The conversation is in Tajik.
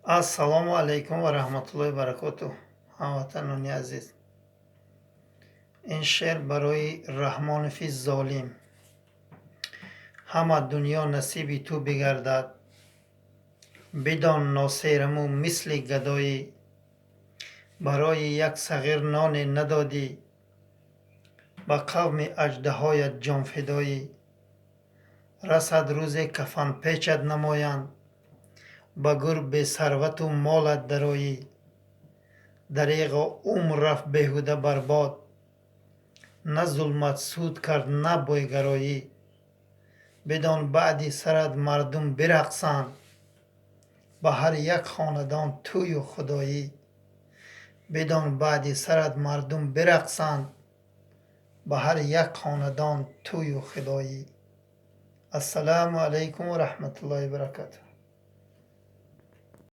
Ассалому алайкум ва раҳматуллоҳи баракотуҳ, ҳамватанони азиз. Ин шеър барои Раҳмонови золим. Ҳама дунё насиби ту бигардад, бидон, носерамӯ мисли гадоӣ. Барои як сағир ноне надодӣ, ба қавми аждаҳоят ҷонфидоӣ. Расад рӯзе, кафанпечат намоянд, ба гӯр бесарвату молат дароӣ. Дареғо, умр рафт беҳуда барбод, на зулмат суд кард, на бойгароӣ. Бидон, баъди сарат мардум бирақсанд ба ҳар як хонадон тӯю худоӣ. Бидон, баъди сарат мардум бирақсанд ба ҳар як хонадон тӯю худоӣ. Ассалому алайкум ва раҳматуллоҳи баракатуҳ.